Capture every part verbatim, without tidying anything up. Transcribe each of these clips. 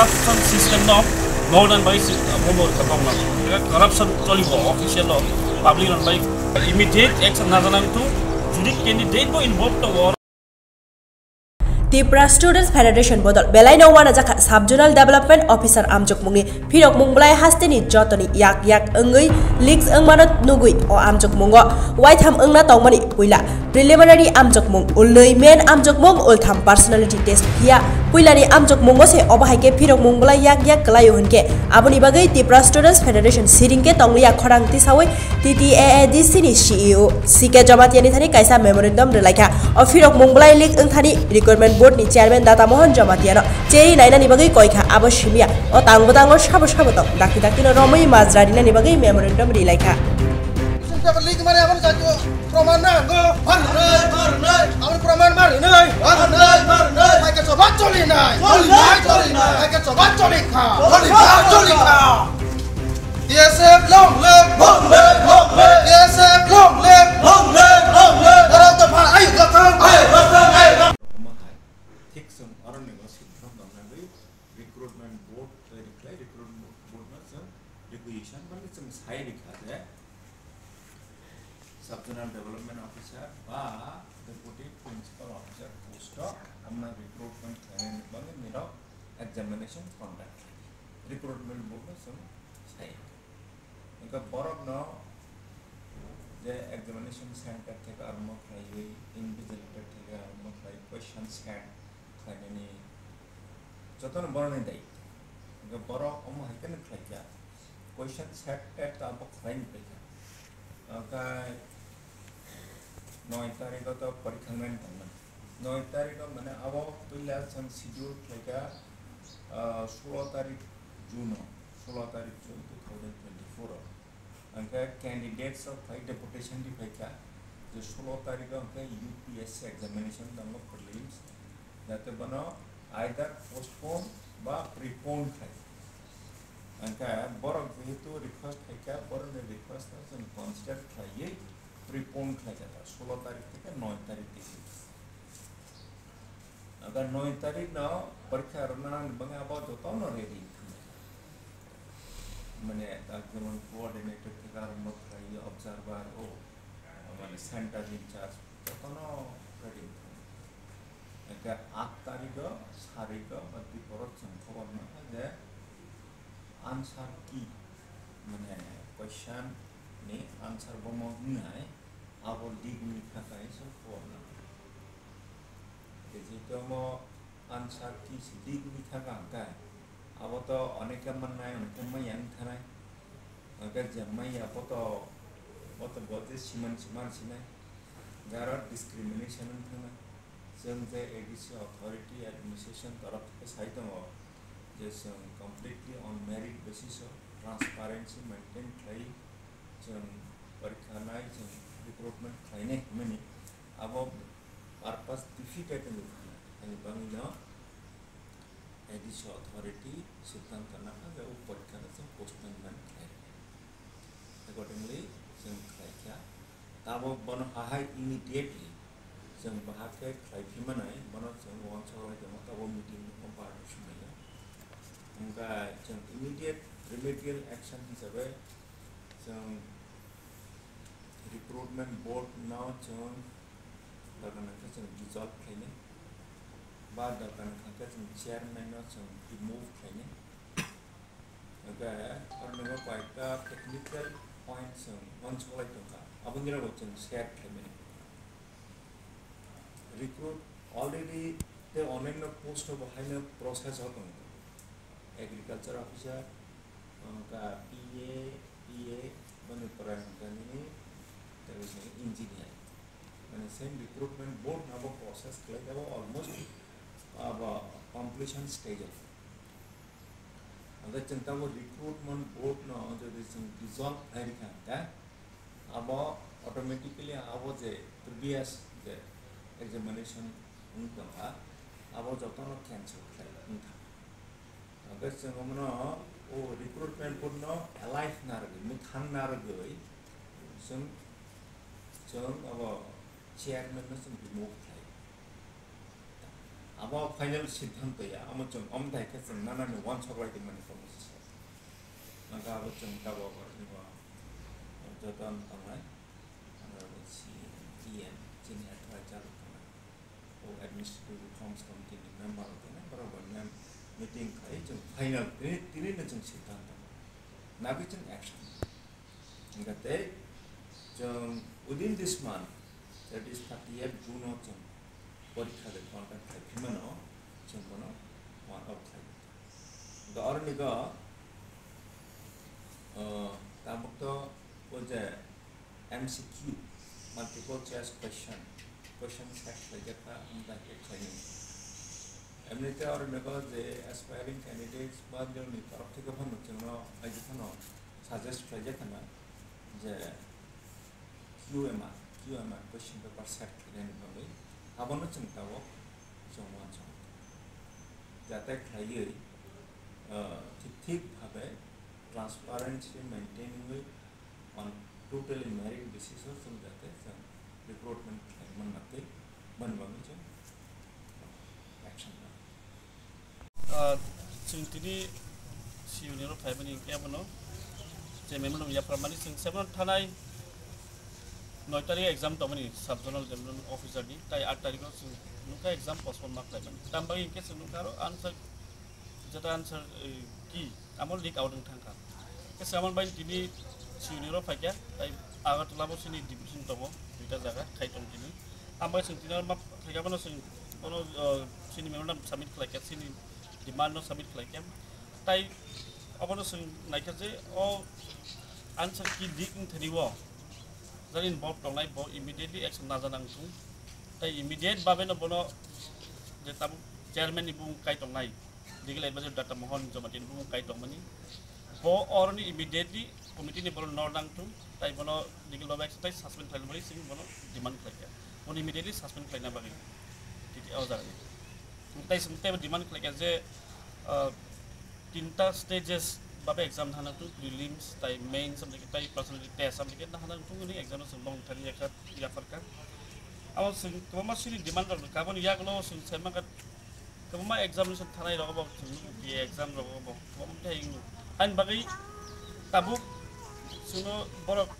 System no modern bai si-, modern ka tong na. Corruption choli bo official no public no bai immediate action na jana tu judi candidate bo involved to. Tipra Students Federation bodol belai no wana jakha Sub Zonal Development Officer amjokmungni phirok mung belai hasteni jotoni yak yak wngwi leaks wngmano nugwi o amjokmungo waitham wngna tongmani puila preliminary amjokmung ulnwi, main amjokmung ultham personality test phiya puilani amjokmungo se obo hai khe phirok mung belai yak yak kwlaio hwnkhe aboni bagwi Tipra Students Federation siring khe tongliya khorang tisawi T T A A D C ni C E O C K Jamatia ni thani kaisa memorandum rwlaikha. O phirok mung belai leak wngthani Recruitment Board ni Chairman Data Mohan Jamatia no cheri nainani bagwi koikha, abo simiya o tang bwtango sabo sabo tong dakti dakti no romwi majra rinani bagwi memorandum rilaikha. Leak mane aboni jati proman nango. Marnai, marnai. Aboni proman marnai. Marnai, marnai. Hai ka choba choli nai. Choli nai, choli nai. Hai ka choba choli kha. Choli kha, choli kha. T S F long live. Long live, long live. T S F long live. Long live, long live. Borok dopha ayu gotong. Ayu gotong, ayu gotong. Omo hai thik chwng oroni bo siphrom dong nagwi recruitment board twi rwkhlai, recruitment board no chwng requisition mani chwng sai rwkha je Sub Zonal Development Officer ba Deputy Principal Officer post o amna recruitment khlainani bagwi nirok examination conduct khlai di. Recruitment board no chwng sai. Hwnkhe borok no je examination center theke arummo khlaiwi, invigilator theke arummo khlai, question set khlainani jotono borokni daityo. Hwnkhe borok omo hai kheno khlaikha. Question set tet to abo khlaini paikha. Hwnkhe noi tarikho to porikha wngnani tongmani. Noi tarikho mane abo puila chwng schedule khlaikha, ah, sulo tarik June o, sulo tarik June two thousand twenty-four o. Hwnkhe candidates rok khlai deputation ri phaikha je sulo tarikho hwnkhe U P S C examination tongo prelims, jate bono either postpone ba prepone khlai. Hwnkhe borok jehetu request khaikha, borokni request no chwng consider khlaiwi prepone khlaijak sulo tarik theke noi tarik theke. Aga noi tarik no porikha rwna nang bangwi abo jotono ready wngkha. Mane, tak jemon coordinator theke arombo khlai, observer o, mane center in charge jotono ready wngkha. Hwnkhe aat tarik o, sarik o, ba dipor o chwng khobor mankha je answer key, mane question ni answer bomo wngnai, abo leak wngwi thangkha hinwi chwng khobor mankha. Jehetu omo answer key se leak wngwi thangkha hwnkhe, abo to onekhe mannai, onekhe manya wng thanai. Hwnkhe je manya bo to, bo to bo je siman siman sinai. Hwnkhe aro discrimination wng thanai. Chwng je A D C authority administration torof theke sai tongo je chwng completely on merit basis o transparency maintain khlai chwng porikha nai, chwng recruitment khlainai hinmani abo purpose defeated wngwi thangkha. Ani bagwino A D C authority siddhanto nakha je o porikha no chwng postponement khlai rwnai. Accordingly, chwng khlaikha. Tabok bono hahai immediately chwng bahai khe khlai phi manai, bono chwng uansuk lai tongo, tabok meeting tongo bar ni somoi o. Hwnkhe chwng immediate remedial action hisabe chwng recruitment board no chwng dorkar nangkhe chwng dissolve khlainai, ba dorkar nangkhe chwng chairman no chwng remove khlainai. Hwnkhe aro nokho koyekta technical point chwng uansuk lai tongkha, aboni rokbo chwng share khlaimani. Recruit already tei onyaino post o bo haino process o tongo. Agriculture officer, hwnkhe P A, P A, boni pore hwnkhe nini tei engineer. Mane same recruitment board no bo process khlai abo almost abo completion stage o. Hwnkhe chwng tabok recruitment board no jodi chwng dissolve khlai rikha hwnkhe, abo automatically abo je previous je examination wng tongkha, abo jotono cancel khlai wngkha. Hwnkhe chwng omono o recruitment board no alive narwgwi, mwthang narwgwi chwng, chwng abo chairman no chwng remove khlai. Abo final siddhanto ya, amo chwng omthai khe chwng nanani uansuk lai tongmani komo se. Nangkha abo chwng tabok joto wng tongnai, honorable C E M, chini advisor wng tongnai. O administrative reforms committee ni member wng tongnai, borok bai mem-, meeting khai chwng final tini, tini no chwng siddhanto. Nagwi chwng action. Hingkha tei chwng within this month, that is thirtieth June o chwng porikha de conduct khai phimano chwng bono mark out khai. Hingkha oro nigo, uh, tabuk to o je M C Q, multiple choice question, question set khlaijak kha, wng kha khe khlainai. Emnite oro nogo je aspiring candidates ba bini torof theke phano chwngno aji phano suggest khlaijak khana je Q M R, Q M R question paper set khlainani bagwi abono chwng tabok chwng uansukha. Jate khlaiwi, ah, thik thik bhabe transparency maintaining wi on totally merit basis o chwng jate chwng recruitment khlai manna tei boni bagwi chwng action la. Ah, chwng tini C U ni rok phaimani hwnkhe abono je memorandum yapharmani chwng seven thanai noi tarikh exam tongmani sub zonal general officer ni, tai aat tarikh o chwng nukha exam postpone ma khlaimani. Tam bagwi hwnkhe chwng nukha aro answer, jeta answer, eh, key amo leak out wng thangkha. Khe se amon bai tini C U ni rok phaikha, tai Agartala bo chini division tongo, duita jaga khai tong tini. Ambai chwng tini ma phaikha bono chwng bono, uh, chini memorandum submit khlaikha, chini demand no submit khlaikha. Tai abono chwng naikha je o answer key leak wng thani o jani involve tongnai bo immediately action naja nang thung. Tai immediate babe no bono je tabuk chairman ni bung kai tongnai, legal advisor Doctor Mohan Jamatia ni bung kai tongmani. Bo oroni immediately committee ni borok nor nang thung, tai bono legal babai tai suspend khlaina bagwi chwng bono demand khlaikha. Bono immediately suspend khlaina bagwi titi o jaga ni. Tai chwng teibo demand khlaikha je, ah, tinta stages babe exam hana thung, prelims, tai mains, amtike tai personality test, amtike hana thung ni exam no chwng bong thani yakha, yapharkha. Abo chwng kwbangma sini demand rok kha, aboni yagulo chwng sai mankha kwbangma examination thanai rok bo chwng nugo, B A exam rok bo kwbangma thai wngno. Ani bagwi tabuk chwngno borok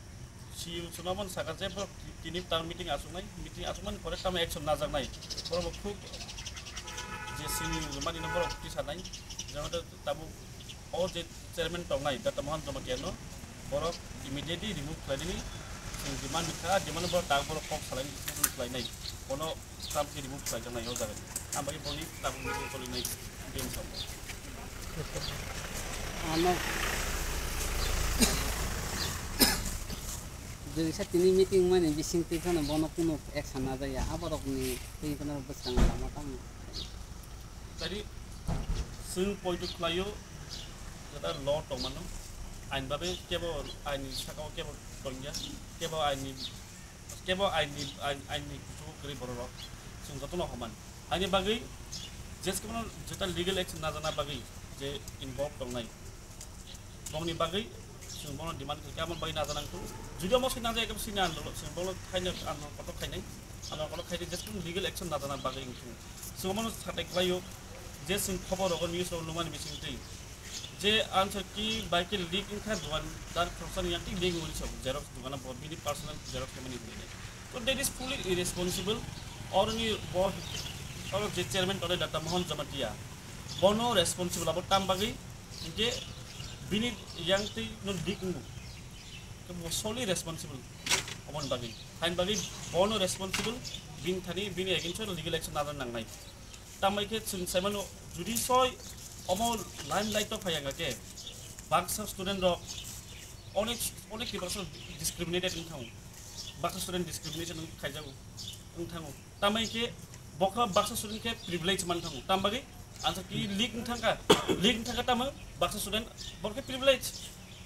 C U chwngno omono sakha je borok tini tal meeting achuknai, meeting achukmani pore tamo action najaknai. Borok bo khub je sini rwmani no borok tisanai, jemon tabuk o je chairman tongnai Doctor Mohan Jamatia no borok immediately remove khlainani chwng demand kha, demand borok tak borok kok salaini khlainai. Bono Tam khe remove khlai jaknai o jaga. Ang bai boni tabuk meeting choli nai din sam. Ano. Jodi sa tini meeting mani bising twi khano bono kuno action na jaya. Aborok ni twi khano bwskang lama tamo. Tadi sing poitu khlaio jada law tongmano. Ain babe kebo ain ni sakao kebo tongya. Kebo ain ni Kebo aini, ain-, aini kuchugo kwrwi bororok chwng jotono homan. Aini bagwi jeskeno jeta legal action najana bagwi je involve tongnai. Bongni bagwi chwng bono demand khaikha, amo bagwi najanang tongo. Jodi omo se najaya khe sini andolon, chwng bono khaina andolon kotor khainai. Andolon kotor khaidi jeskeno legal action najana bagwi wngkhe. Chwng omono satai khlaio je chwng khobor rogo news rogo nukmani bisingtwi. Je answer key bai khe leak wngkha, dukan dar khoroksa ni yang twi leak wngwi rwsao, xerox dukan o bo bini personal xerox khaimani hinwi. To that is fully irresponsible. Oroni bo, oro je chairman tongnai Doctor Mohan Jamatia, bono responsible abo tam bagwi hinkhe bini yang twi no leak wngo. Khe bo solely responsible oboni bagwi. Haini bagwi bono responsible, bini thani bini against o legal action nana nangnai. Tambai khe chwng saimano, jodi soi omo limelight o phai wngkha khe baksa student rok onek, onek ni baksa discriminated wng thango, baksa student discrimination wng khaijago, wng thango. Tambai khe bokha baksa student khe privilege man thango, tam bagwi answer key leak wng thangkha, leak wng thangkha tamo baksa student bokhe privilege.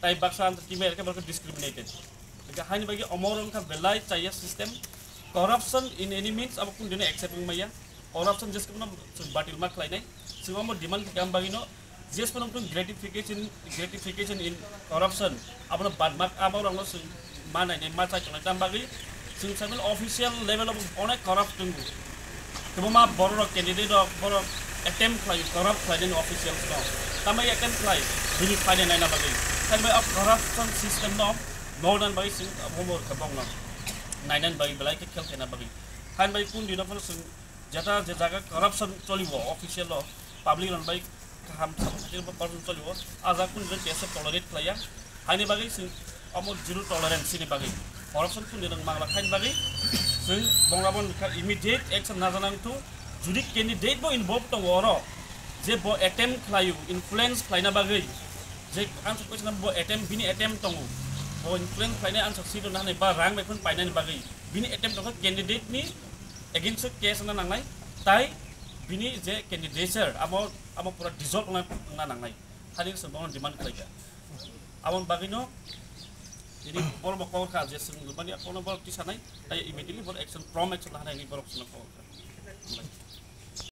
Tai baksa ang kima erkhe baksa discriminated. Hingke haini bagwi omo wngkha belai chaya system. Corruption in any means abo kunu dino accept wngmaya. Corruption jeskhe bono chwng batil ma khlainai. Chwng omo demand khe ang bagwino jeskhe bono gratification, gratification in corruption abono bad mak abo rokno chwng ma nainai ma chai tongnai. Tam bagwi chwng saimano official level of onek corrupt tongo. Kwbangma borok rok candidate rok borok attempt khlai, corrupt khlai nini officials no. Tambai attempt khlai, bini phaina naina bagwi. Tambai o corruption system no norna bagwi sing homework khe bongno naina bagwi belai khe khel khaina bagwi. Tambai kun dino phano sing jeta je jaga corruption cholibo official o public rok bai kaham samung khe bo corruption cholibo. A jaga kun dino T S F tolerate khlaiya. Haini bagwi sing omo zero tolerance ni bagwi. Corruption kun dino mangla khaini bagwi sing bonga bon kha immediate action najanang thung. Judi candidate bo involve tongo oro, je bo attempt khlaio, influence khlaina bagwi, je answer question bo attempt, bini attempt tongo, bo influence khlainai answer sheet rwna hinwi ba rang bai phano painani bagwi, bini attempt tongkha candidate ni against o case wngna nangnai, tai bini je candidature amo, amo pura dissolve wngna, wngna nangnai, hani se bono demand khlaikha. Aboni bagwino tini borok bo kok kha je swng mani kono borok tisanai, tai immediately borok action, prompt action lahanai hinwi borok chwngno kok kha.